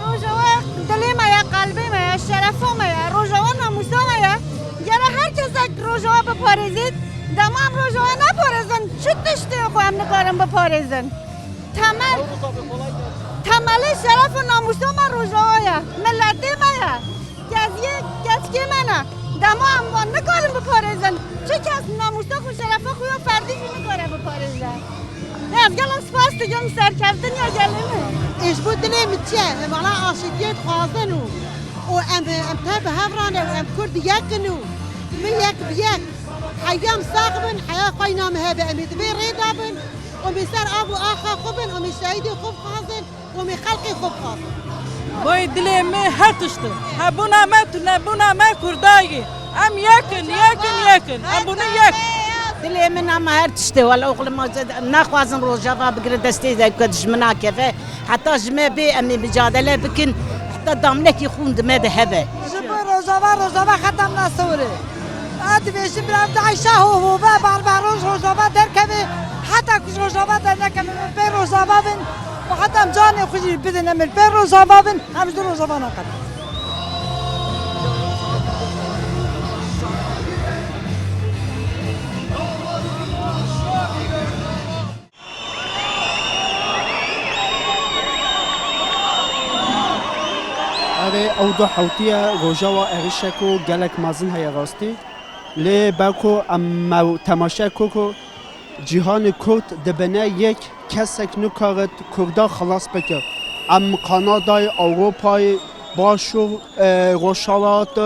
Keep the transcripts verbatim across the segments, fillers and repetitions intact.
Rojava dilê me ye, qelbê me ye, şerefa me ye. Rojava namûsa me ye. Gere her kesek Rojava biparêzît. Dema em Rojava neparêzin, çi tiştê xwe em nikarin biparêzin? Temel, temelê şeref û namûsa me Rojava ye. Miletê me ye. Keziyê keçikê me ne. Dema em wan nikarin biparêzin, çi kes namûsa xwe, şerefa xwe ya ferdî jî nikare biparêze. Ez gelo spas dikim serkeftin ya gelê min. Ê ji bo dilê min çi ye? Em vana aşîtiyê dixwazin û, û em, em tev bi hev rane û em Kurd yek in û min yek bi yek. Heya em sax bin, heya xweyna min hebe, em ê di vê rê de bin û em ê ser av û axa xwe bin û em ê şehîdê xwe bixwazin. Komê xelkê xwe bixwazin. Boy dilê me her tişt e. Hebûna me, tunebûna me Kurdayê. Em yek in, yek in, yek in. Em bûne yek. Dilê min ama her tişt e. Wela oxlê ma naxwazin Rojava bigire destê de ku dijmina keve. Heta ji me bê em ê micadele bikin. Heta damlekî xûn di me de hebe. Ji bo Rojava, Rojava xetem nasewre. Ez dibêjim bira, em dayîşa ho ho be, bar bar roj Rojava derkeve, heta ku ji Rojava dernekeve, em pê Rojava bin û heta em canê xwe jî bidin, em pê Rojava bin, em ji Rojava neqet. Erê, ew du hewtiye Rojava êrişeko gelek mezin heye rastî. Lê ber ku em me temaşe ku, ku cîhanê Kurd dibine yek, kesek nikarit Kurda xilas bike. Em Kanadayê, Ewropayê, Başûr, e, Rojhilat,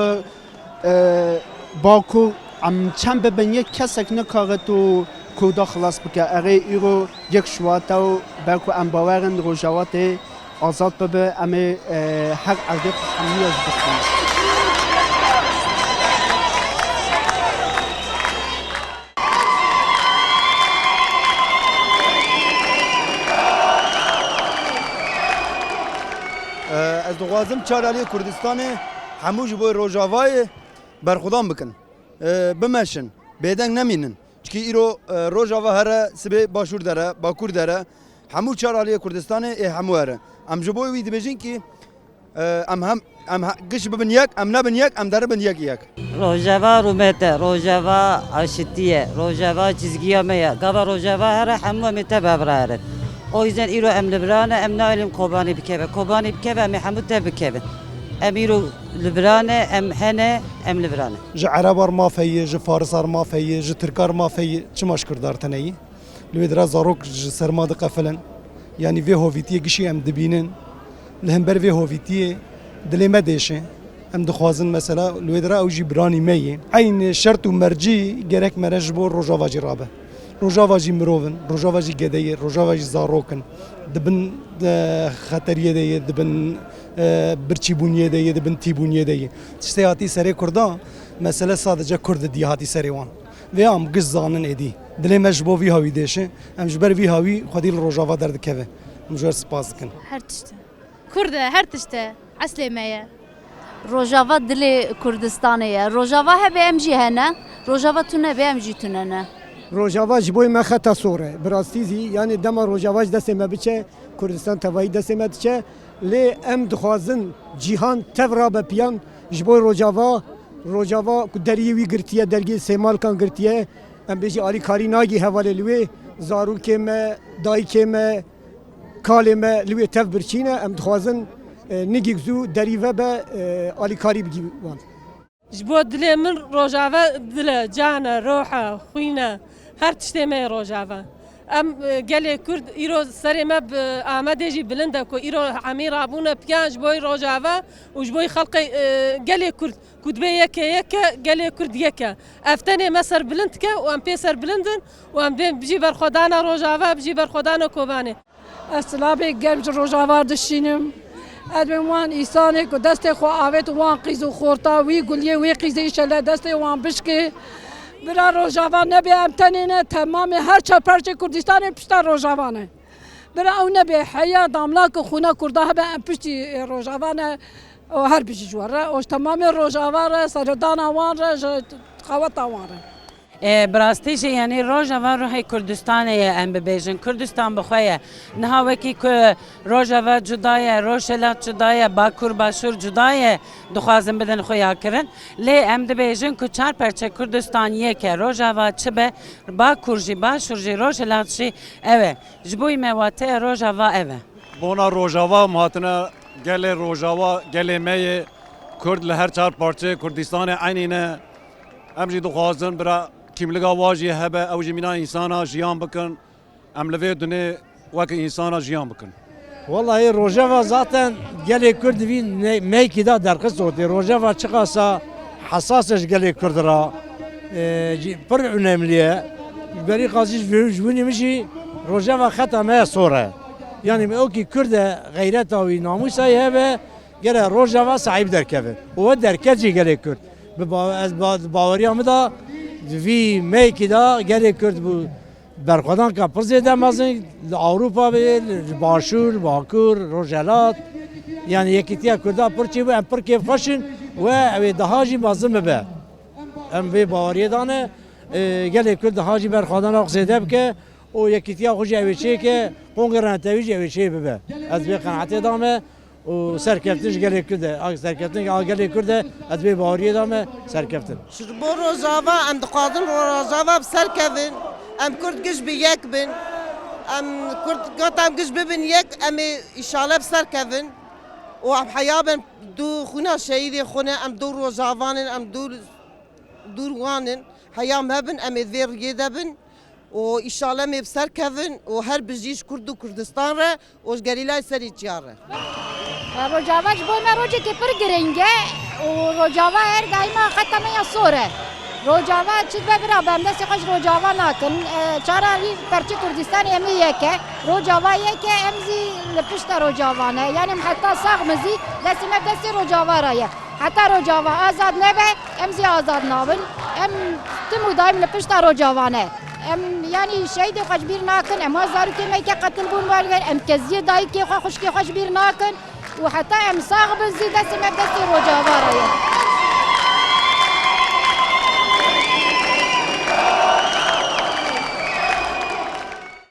e, Bakur, em çend bibin yek, kesek nikarit û Kurda xilas bike. Erê îro yek Şubat e û ber ku em bawer in Rojava tê azad bibe, em ê, e, her erdê xwe hemiya jî bistînin. E, ez dixwazim çar aliyê Kurdistanê hemû ji bo Rojavayê berxwedan bikin. E, bimeşin, bêdeng nemînin. Çikî îro, e, Rojava here, sibê Başûr dere, Bakur dere, hemû çar aliyê Kurdistanê ê hemû here. Em ji bo wî dibêjin kî, e, em hem, em he-, giş bibin yek, em nebin yek, em deribin yek yek. Rojava rûmet e, Rojava aşitî ye, Rojava çizgiya me ye. Gava Rojava here hemû em ê tev hev re herin. O yüzden îro em li vira ne, em naelîm Kobanî bikeve. Kobanî bikeve, em ê hemû tev bikevin. Em îro li vira ne, em hene, em li vira ne. Ji Erebar maf heye, ji Farisar maf heye, ji Tirkar maf heye, çima ji Kurdar tune yî? Li wê dira zarok ji ser ma diqefilin. Yanî vê hovîtiyê gişî em dibînin. Li hember vê hovîtiyê dilê me dêşe. Em dixwazin mesela li wê dira ew jî biranî me yê. Eynî şert û mercî gerek mere ji bo Rojava jî rabe. Rojava jî mirov in, Rojava jî gede ye, Rojava jî zarok in. Di bin, e, xeteriyê de ye, di bin, e, birçîbûniyê de ye, di bin tîbûniyê de ye. Tiştê hatî serê Kurdan, mesele sadece Kurd diye hatî serê wan. Vê em giş zanin êdî. Dilê me ji bo vî hawî dêşe, em ji ber vî hawî xwedî li Rojava derdikeve. Em ji we spas dikin. Her tişt e. Kurd e, her tişt e. Eslê me ye. Rojava dilê Kurdistanê ye. Rojava hebe em jî hene. Rojava tune be em jî tune ne. Rojava ji bo me xeta sor e. Bi rastî zî, yanî dema Rojava ji destê me biçe, Kurdistan tevayî destê me diçe. Lê em dixwazin cîhan tev rabe piyan ji bo Rojava. Rojava ku deriyê wî girtiye, dergê Sêmalkan girtiye. Em bêjî alîkarî nagî hevalê li wê. Zarokê me, dayikê me, kalê me li wê tev birçî ne. Em dixwazin, e, nigîk zû derî vebe, e, alîkarî bigî wan. Ji bo dilê min Rojava dil e, can e, roh e, xwîn e. Her tiştê me yê Rojava. Em, e, gelê Kurd îro serê me bi Amedê jî bilind e ku îro hemî rabûne piyan ji bo Rojava û ji bo xelkê, e, gelê Kurd ku dibê yeke yeke gelê Kurd yeke. Ev tenê me serbilind dike û em pê serbilind in û em bên bijî berxwedana Rojava, bijî berxwedana Kobanê. Ez silavê germ ji Rojava dişînim. Ez bên wan îsanê ku destê xwe avêt û wan qîz û xorta wî guliyê wê qîzê îşele destê wan bişkê. Bira Rojava nebê em tenê ne, temamê her çar perçê Kurdistanê pişta Rojava ne. Bira ew nebê heya damlak û xûna Kurda hebe em piştî Rojava ne. O her bijî ji we re, o ji temamê Rojava re, seredana wan re, ji qaweta wan re. E, bi rastî jî, yanî, Rojava ruhê Kurdistanê ye, em bibêjin. Kurdistan bi xwe ye. Niha wekî ku Rojava cuda ye, Rojhilat cuda ye, Bakur Başûr cuda ye, dixwazin bidin xuyakirin. Lê em dibêjin ku çar perçe Kurdistan yek e. Rojava çi be, Bakur jî, Başûr jî, Rojhilat jî ew e. Ji bo me wateya Rojava ev e. Bona Rojava em hatine, gelê Rojava, gelê me yê, Kurd li her çar parçeyê Kurdistanê eynî ne. Em jî dixwazin bira kîmliga wa jî hebe, ew jî mîna însana jiyan bikin. Em li vê dunê wek însana jiyan bikin. Wallahî Rojava zaten gelê Kurd vî ne-, meyekî de derxist otê. Rojava çiqasa hesas e ji gelê Kurd re, e, jî pir önemli ye. Ji berî qazî ji, ji winî min jî Rojava xeta me ya sor e. Yanî me okî Kurd e, xeyreta wî, namûsa wî hebe, gere Rojava sahîb derkeve. Û we derket jî gelê Kurd. Bi ba-, ez ba-, baweriya min de di vî meyekî de gelê Kurd bû. Berxwedanka pir zêde mezin li Ewropa be, li Başûr, Bakur, Rojhelat. Yanî yekîtiya Kurda pir çê bû, em pir kêfxweş in we ew ê daha jî mezin bibe. Em vê baweriyê dane, e, gelê Kurd daha jî berxwedana xwe zêde bike û yekîtiya xwe jî ew ê çêke, qongre netewî jî ew ê çê bibe. Ez vê qenaetê dame. û serkeftin ji gelê Kurd e. A serkeftin a gelê Kurd e, ez vê baweriyê de me serkeftin. Ji bo Rojava em dixwazin Rojava bi ser kevin. Em Kurd giş bi yek bin. Em Kurd gota em giş bibin yek, em ê îşale bi ser kevin. Û em heya bin du xwîna şehîdê xwe ne, em du Rojavan in, em du, du wan in. Heya me bin, em ê vê riyê de bin. û îşallah em ê bi ser kevin û her bijî ji Kurd û Kurdistan re û ji gerîlayê serî çiya re. Rojava ji bo me rojekê pir giring e û Rojava her daîma xeta me ya sor e. Rojava çi dibe bira be, em destê xwe ji Rojava nakin. E, çara vî perçê Kurdistanê em ê yek e. Rojava yek e, em zî li pişta Rojava ne. Yanî em heta sax min zî destê me bi destê Rojava re ye. Heta Rojava azad nebe, em zî azad nabin. Em tim û daîm li pişta Rojava ne. Em, yanî, şehîdê xwe ji bîr nakin, em wan zarokê me ke qetil bûn bal ver, em keziyê dayikê xwe, xwişkê xwe ji bîr nakin û heta em sax bin zî destê me bi destê Rojava.